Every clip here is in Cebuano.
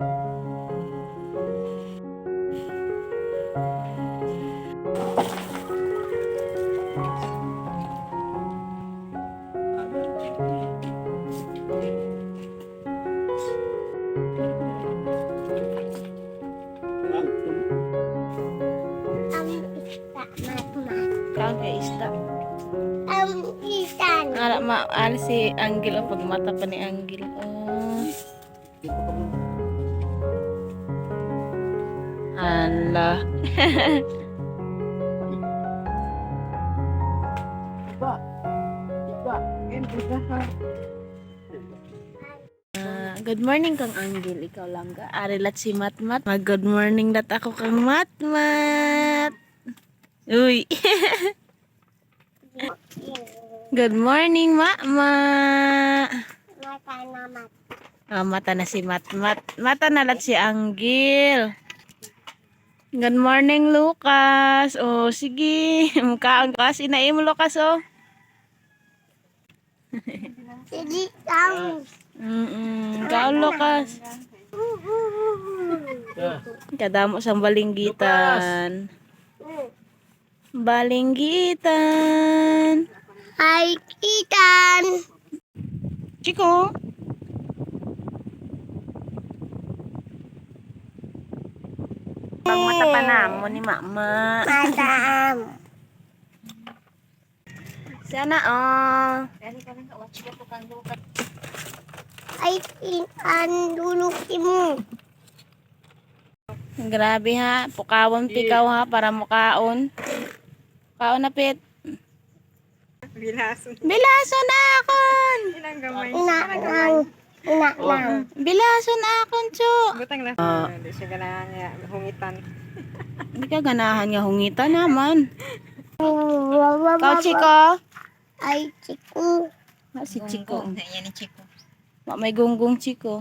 Ang isda, matmat. Kaon kay isda. Ang isan. Ara ma ari si Anggel, oh, pagmata pa ni Anggel. Oh. Ala. Ah, good morning kang Anggel, ikaw lang ga. Ari lat si Matmat. Mag good morning dat ako kang Matmat. Uy. Good morning, Mama. Mata na mat. Ah, mata na si Matmat. Mata na lat si Anggel. Good morning, Lucas. Oh, sige. Mukhaon ka. Sinaim mo, Lucas, oh. Sige, ang. Kaon, Lucas. Kadamo sa balinggitan. Balinggitan. Ay, kitan. Chico. Pagmata pa na mo ni Mama. Matam. Sana oh. Ay, an duluki mo. Grabe ha. Pukawan pikaw ha para mukaon. Kaon na pit. Bilason. Bilason akon. Ilang gamay. Ina lang. Ina lang. Bilason akon chu. Butang lang. Hindi siya ganahan nga. Hungitan. Hindi ka ganahan nga hungita naman. Ikaw, Chico. Ay, chiku. Ah, si Chico. Yan ni Chico. Wa may gunggong Chico.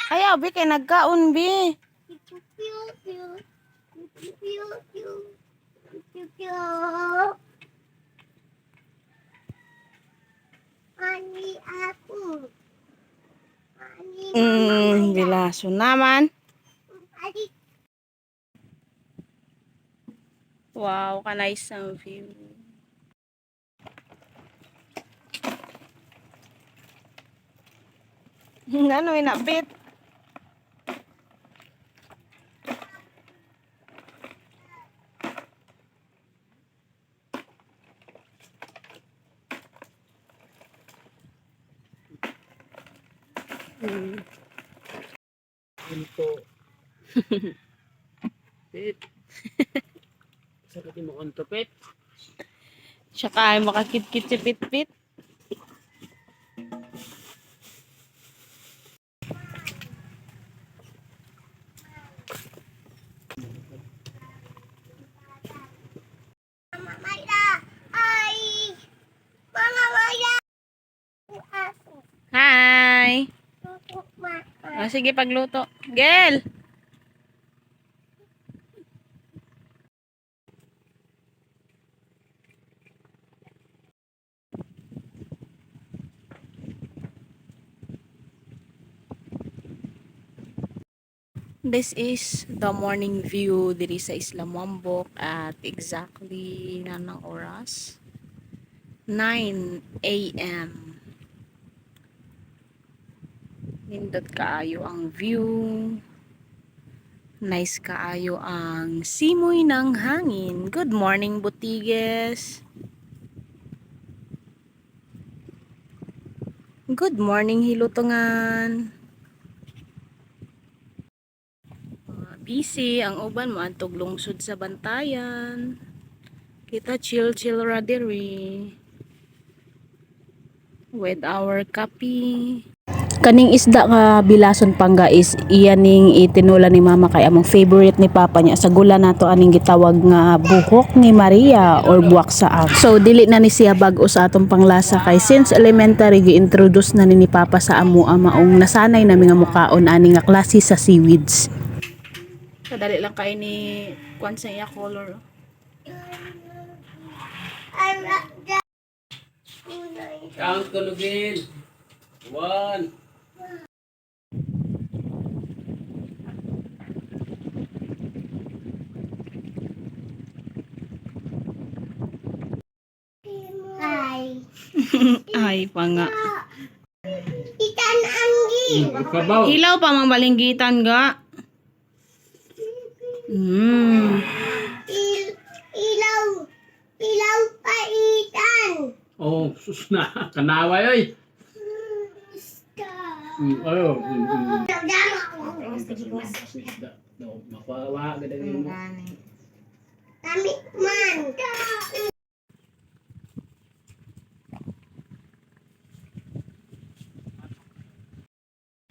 Ayaw, bi, kay nagkaon, bi. Piu, piu. Piu, piu. Piu, piu. Ani aku. Ani Bilaso naman. Ani Wow, ka-nice ang view. Ano, inapit? Unto. Pit. Sa mo unto, Pit. Tsaka ay makakit-kit si Pitpit. Mama Maya. Ay. Mama Maya. Aku. Hi! Ma. O, sige, pagluto. Gel! This is the morning view diri sa Isla Mambok at exactly na ng oras 9 a.m. Nindot kaayo ang view. Nice kaayo ang simoy ng hangin. Good morning, Butiges. Good morning, Hilutungan. Mga busy ang uban mo antog lungsod sa Bantayan. Kita chill chill ra diri with our kape. Kaning isda nga bilason pangga is iya ning itinula ni mama kay among favorite ni papa niya sa gula nato aning gitawag nga buhok ni Maria or buwak sa ang. So dili na ni siya bag-o sa atong panglasa kay since elementary gi-introduce na ni papa sa amo maong nasanay nami nga mukaon ani nga klase sa seaweeds. Kadali lang kay ni kwan sa iya color. Anak. Unay. Count ko lugin. 1. Ay. Ay, pa nga. Itan anggi. Ikabaw. Hilaw pa mang balinggitan ga. Il, ilaw. Ilaw pa itan. Oh, sus na. Kanaway oy. Ayo. Makuha gada mo. Gani. Kami man.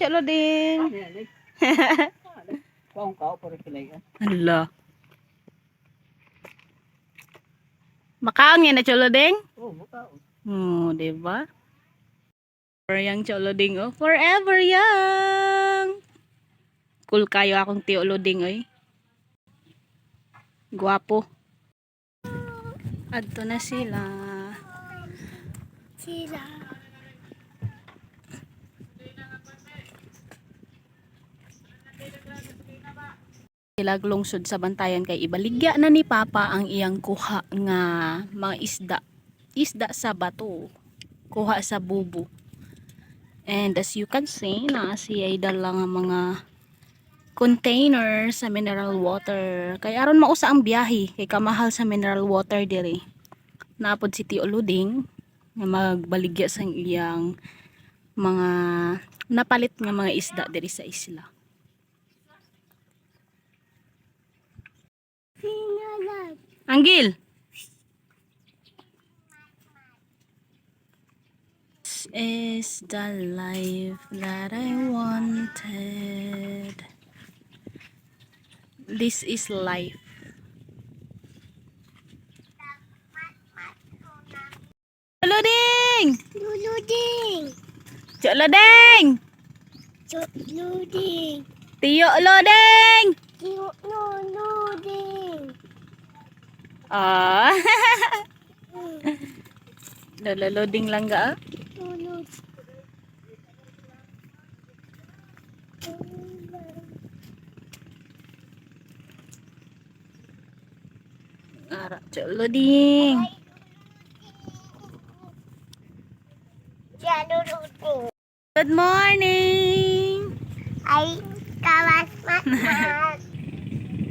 Chalo din. Kaong kao para kilay. Ala. Makaon nga na cholo ding? Oh, makaon. Oh, di ba? Forever young cholo ding oh. Forever young. Cool kayo akong tiyo ding oy. Guwapo. Adto na sila. Sila. Sila lungsod sa bantayan kay ibaligya na ni Papa ang iyang kuha nga mga isda. Isda sa bato. Kuha sa bubo. And as you can see, naa siya dala nga mga container sa mineral water. Kay aron mausa ang biyahe kay kamahal sa mineral water diri. Naapod si Tio Luding nga magbaligya sa iyang mga napalit nga mga isda diri sa isla. Sinalag. Anggil. This is the life that I wanted. This is life. Loding! Luluding. Loding! Luluding. Tiyo Loding! Luluding. Ah. Lolo loading lang ga. Ah. Lulud. Ara, loading. Luluding. Good morning. Ay, kawas mat.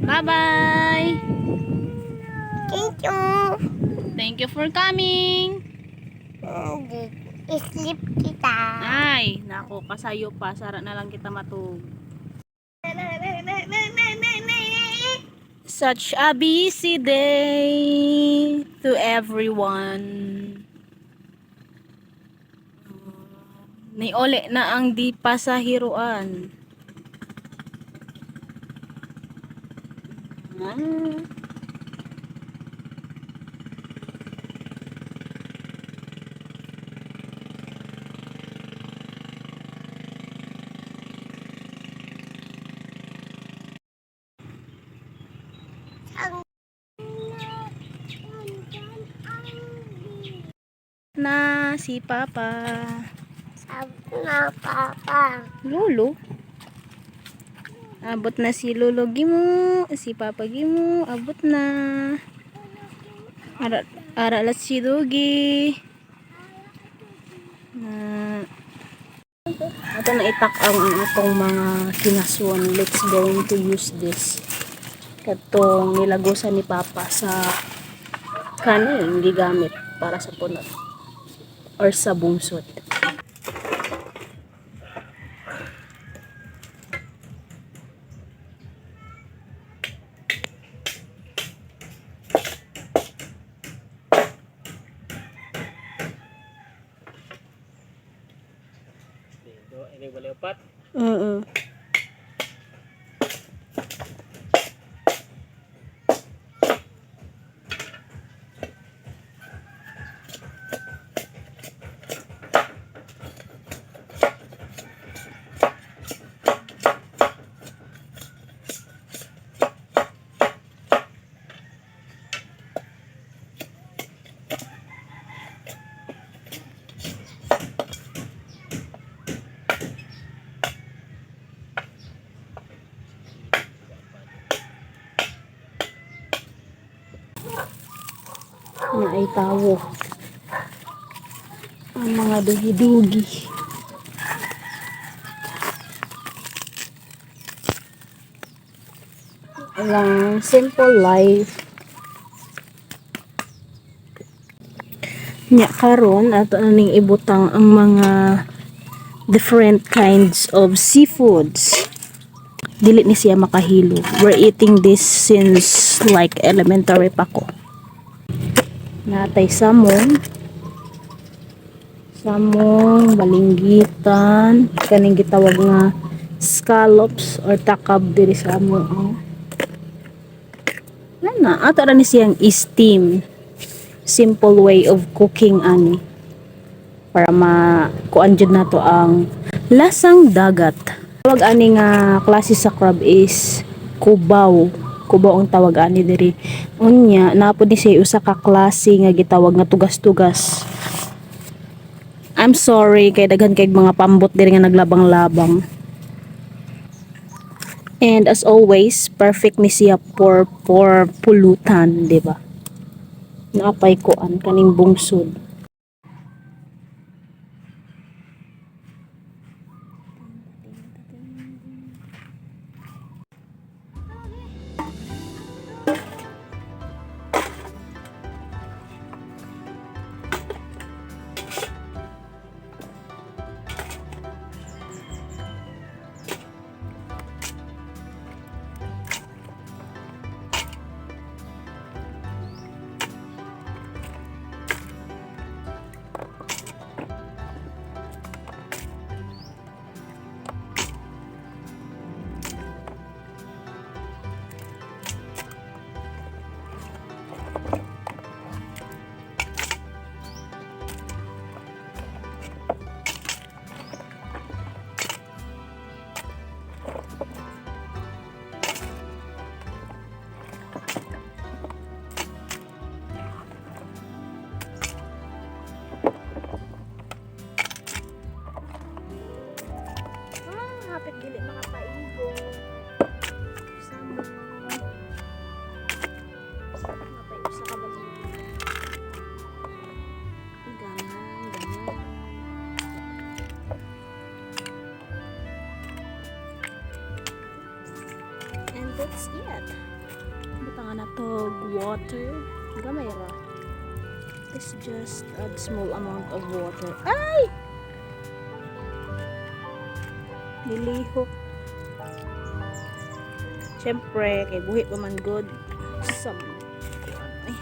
Bye-bye. Thank you. Thank you for coming. Sleep kita. Ay, nako, kasayo pa. Sara na lang kita matug. Such a busy day to everyone. Niole na ang di pasahiruan. Ah. Ang Na si Papa. Sabi na papa. Lolo. Abot na si Lolo Gimo, si Papa Gimo, abot na. Ara ara la si Dugi. Na ato na itak ang atong mga kinasuan. Let's going to use this. Katong nilagosan ni Papa sa kanin gigamit para sa punot or sa bungsod. Dito, ini wala upat. Mm. Naay tawo. Ang mga dugi-dugi. Lang simple life. Nya karon ato na ning ibutang ang mga different kinds of seafoods. Dili ni siya makahilo. We're eating this since like elementary pa ko. Natay samong. Samong, balinggitan, kaning gitawag nga scallops or takab diri sa amo. Oh. Ana, ato ra ni siyang steam. Simple way of cooking ani para ma kuan jud nato ang lasang dagat. Tawag ani nga klase sa crab is kubaw. Kubaw ang tawag ani diri. Unya, naa pod ni siya usa ka klase nga gitawag nga tugas-tugas. I'm sorry kay daghan kay mga pambot diri nga naglabang-labang. And as always, perfect ni siya for pulutan, di ba? Naapay kuan kaning bungsod. Ah, hapit dili makapaigo. Sama. Napay usa ka balingit. Ganan, ganan. And that's it. Butangan na to water. Gamay ra. Let's just add small amount of water. Ay! Nilihok. Siyempre, kay buhi pa man good. Some, ay.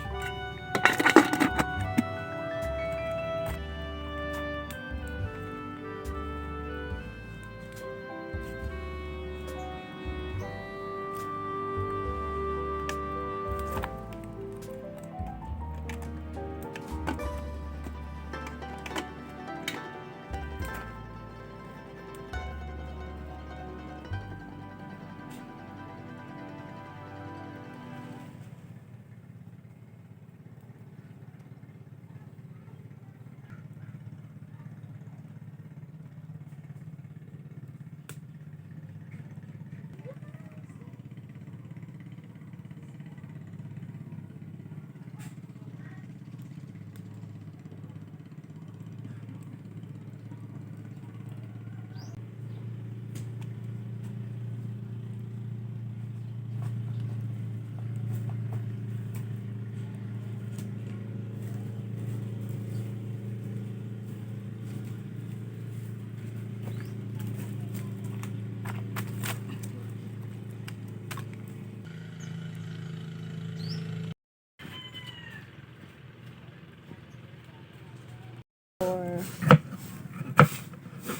Or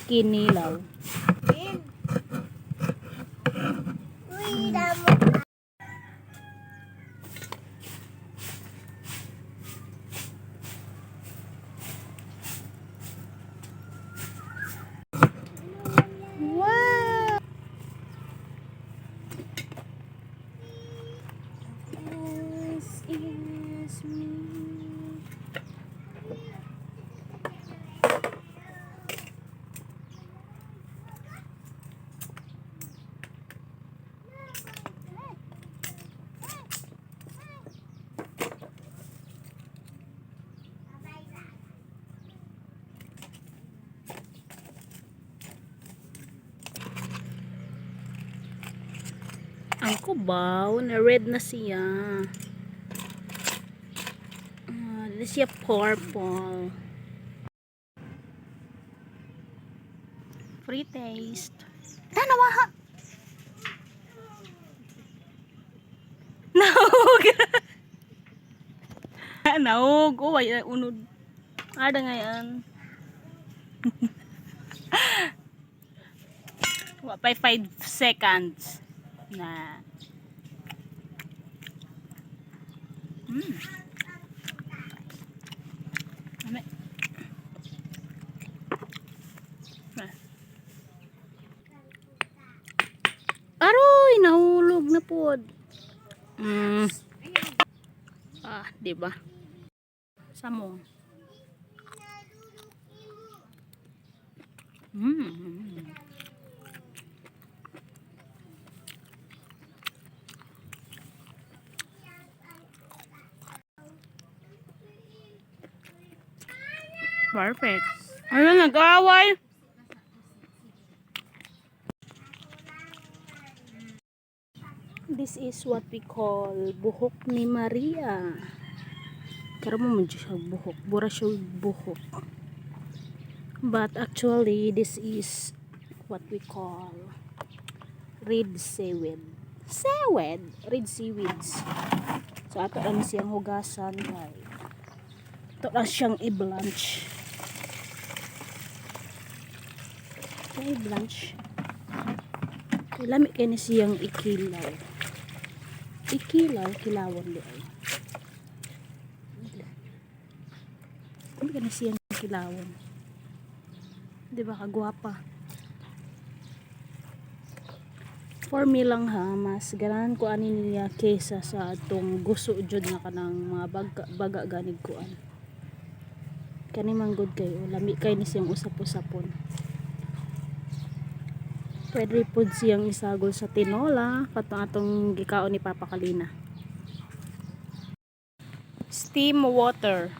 kinilaw. Uy, damo. Wow! This is me. Ang kubaw, na red na siya. Ah, di siya purple. Free taste. Tanawa ha! Naog! Naog! Oh, ay, unod. Ada ngayon. Wa pa 5 seconds na. Lami. Ah. Aroy, nahulog na pod. Ah, di ba? Samong. Perfect. Ano, nag-aaway? This is what we call buhok ni Maria. Pero mo man siya buhok. Bura siya buhok. But actually, this is what we call red seaweed. Seaweed? Red seaweeds. So, ato lang siyang hugasan kay ito lang siyang i-blanch. Ito i-blanch. Kay lami kay ni siyang ikilaw. Ikilaw, kilawon di ay. Lami kay ni siyang kilawon. Di ba kagwapa? For me lang ha, mas ganahan ko ani niya kaysa sa atong guso jud nga kanang mga baga, baga ganig kuan. Kani man good kayo, lami kay ni siyang usap-usapon. Pwede pod siyang isagol sa tinola katong atong gikaon ni Papa Kalina. Steam water.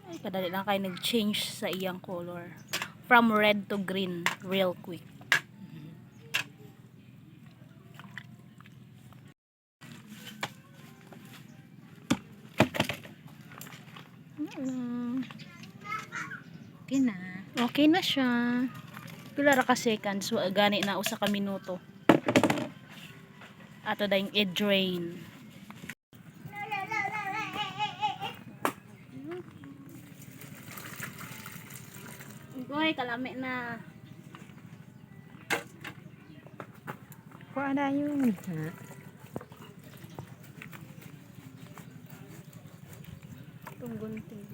Ay, kadali lang kayo nag-change sa iyang color. From red to green, real quick. Okay na. Okay na siya. Pila ra ka seconds, wa gani na usa ka minuto. Ato dayong i-drain. Goy, kalami na. Kuha na yun. Ha? Itong gunting.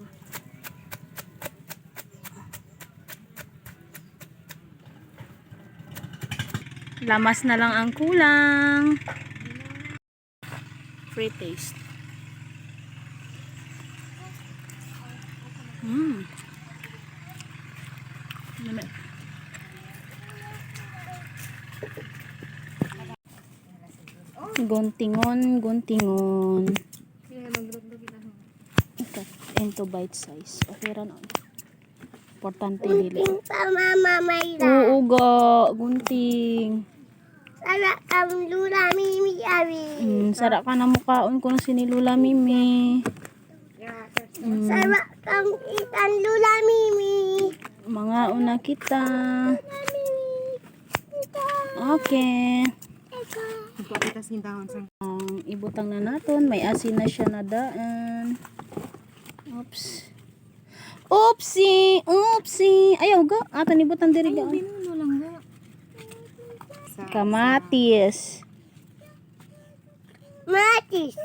Lamas na lang ang kulang. Free taste. Lami. Guntingon, guntingon. Cut into bite size. Okay ra na. Importante dili. Gunting pa mama Mayra. Oo ga, gunting. Sara kang lula mimi abi. Sara ka na mukhaon ko si ni Lula Mimi. Sara kang itan lula mimi. Mga una kita. Mimi. Okay. Kuha kita sa dahon sa Ang ibutang na naton, may asin na siya na daan. Oops. Oopsie! Oopsie! Ayaw ga, ato ibutang diri ga. Binuno lang ga. Sa, Kamatis. Matis.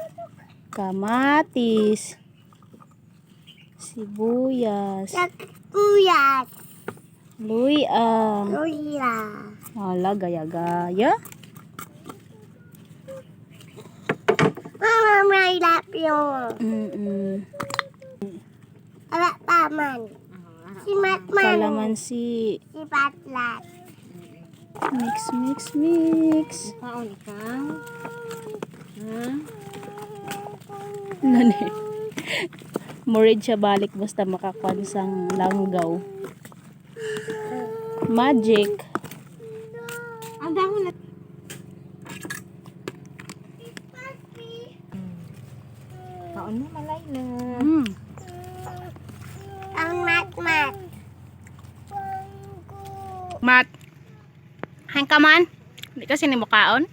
Kamatis. Sibuyas. Sakuyas. Luya. Lula. Wala, gaya-gaya. Mama Mayra pio. Ara paman. Si Matman. Kalamansi. Si Batlat. Mix, mix, mix. Kaon ikaw. Ha? Nani. Murid siya balik basta makakuan sang langgaw. Magic. Ang dahon na. Kaon mo malay na. Ang mat-mat. Mat. Hang ka man. Hindi kasi ni mukaon.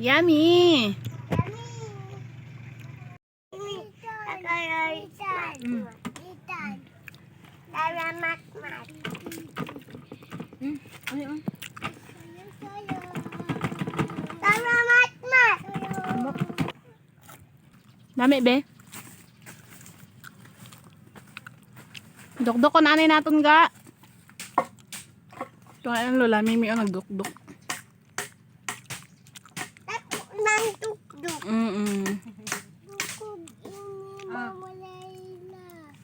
Yummy. Mat-mat. Ay, ay. Tara mat-mat. Mami be. Dukduk ko nanay naton ga. Ito nga ang lola, Mimi ang nagdukduk. Dako ng dukduk. Dukog ini mamulay na.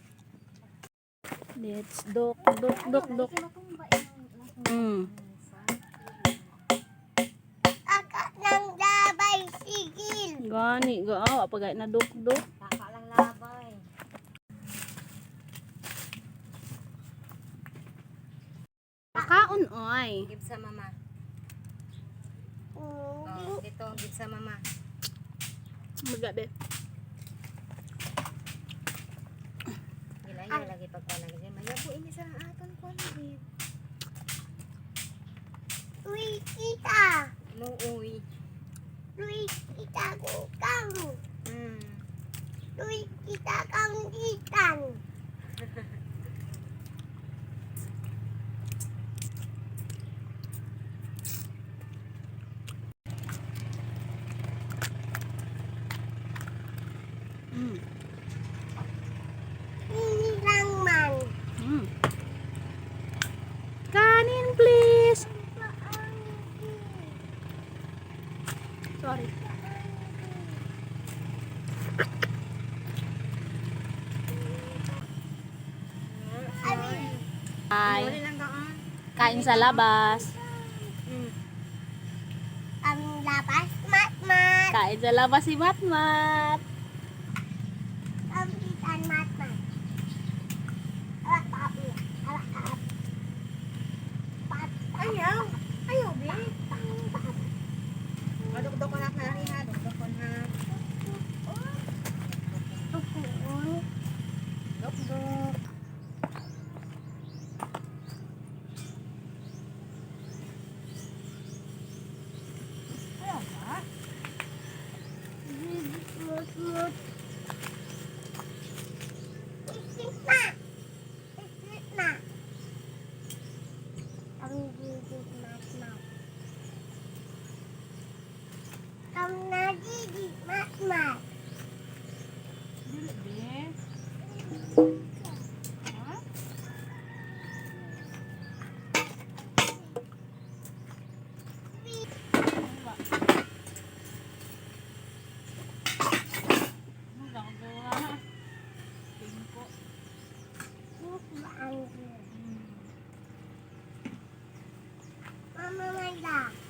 Let's duk duk duk duk. Aka ng labay sigil. Gani ga aw pagay na dukduk. Taka lang labay. Pakaon oy. Give sa mama. Oh, dito, give sa mama. Maga be. Gilayo lagi pagkuha lagi. Mayabo ini sa aton ko lagi. Uy, kita. Luoy. Uy, kita kang. Uy, kita kang ikan. Ini lang man. Kanin please. Sorry. Ay, Wala lang gaan. kain sa labas. Ang labas mat-mat. Kain sa labas si Matmat. Ang ikan mat-mat. Alak papi. Alak papi. Ayaw. Ayaw, be. Madukdok ko na na ha. Dukdok ko na. Dukdok. Isip na. Isip na. Ang gigit mat-mat. Ang nagigit mat-mat. Dili, be. Mama Manda.